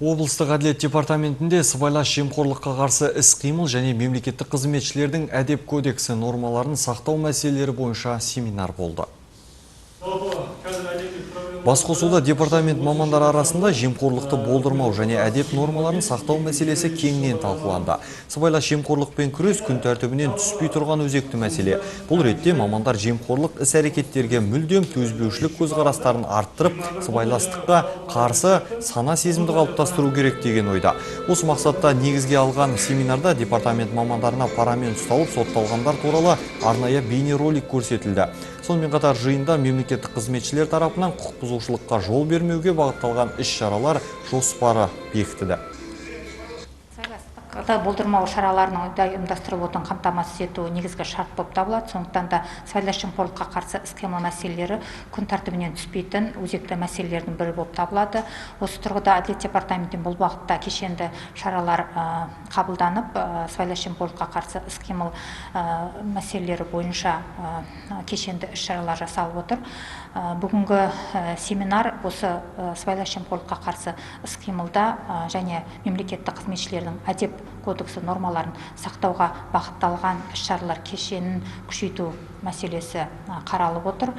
Облыстық әділет департаментінде сыбайлас жемқорлыққа қарсы іс-қимыл және мемлекеттік қызметшілердің әдеп кодексі нормаларын сақтау мәселелері бойынша семинар болды. Басқосуда департамент мамандары арасында жемқорлықты болдырмау және әдеп нормаларын сақтау мәселесі кеңінен талқыланды. Сыбайлас жемқорлықпен күрес күн тәртібінен түспей тұрған өзекті мәселе. Бұл ретте мамандар жемқорлық іс-әрекеттерге мүлдем төзбеушілік көзқарастарын арттырып, сыбайластыққа қарсы сана сезімді қалыптастыру керек деген ойда. Осы мақсатта негізге алған семинарда департамент мамандарына парамен ұсталып сотталғандар туралы арнайы бейнеролик көрсетілді. Сонымен қатар жиында мемлекеттік қызметшілер тарапынан құқық бұзушылыққа жол бермеуге бағытталған іс-шаралар жоспары бекітілді. Сыбайластықты болдырмау шараларының ұйымдастырылуын қамтамасыз ету негізгі шарт болып табылады. Сондықтан да сыбайлас жемқорлыққа қарсы іс-қимыл мәселелері күн тәртібінен түспейтін өзекті мәселелердің бірі болып табылады. Осы тұрғыда әділет департаментінен бұл бағытта кешенді шаралар қабылданып, сыбайлас жемқорлыққа қарсы іс-қимыл мәселелері бойынша кешенді іс-шаралар жасалып отыр. Бүгінгі семинар осы сыбайлас жемқорлыққа қарсы іс-қимылда және мемлекеттік қызметшілердің әдеп кодексі нормаларын сақтауға бағытталған іс-шаралар кешенін күшейту мәселесі қаралып отыр.